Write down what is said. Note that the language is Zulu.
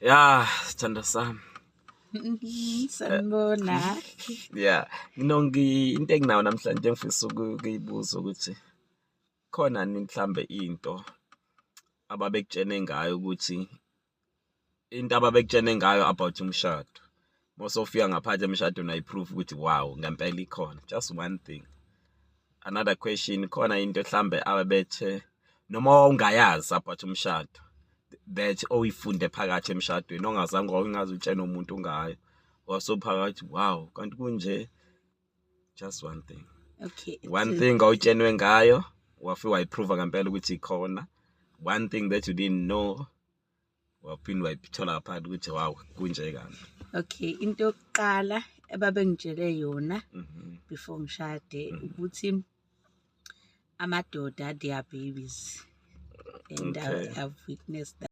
Ya, sithando sami. Sanibona. Yeah, nginongi into enginayo namhlanje engifisa ukuyibuza ukuthi khona yini mhlambe into ababekutshene ngayo, ukuthi into ababekutshene ngayo about umshado, mosofika ngaphandle emshadweni wayi-prove ukuthi wow, ngempela ikhona. Just one thing. Another question, khona into mhlambe ababethe noma wawungayazi about umshado that oyifunde phakathi emshadweni, ongazange wawungaze utshene umuntu ngayo, wasophakathi, wow, kanti kunje? Just one thing. Okay. One thing awutshenwe ngayo, wafika wayi-prove ngempela ukuthi ikhona. One thing that you didn't know, waphinde wayithola phakathi ukuthi wow, kunje kanti. Okay, into yokuqala ebabengitshele yona before ngishade ukuthi amadoda, they are babies. And I've witnessed that.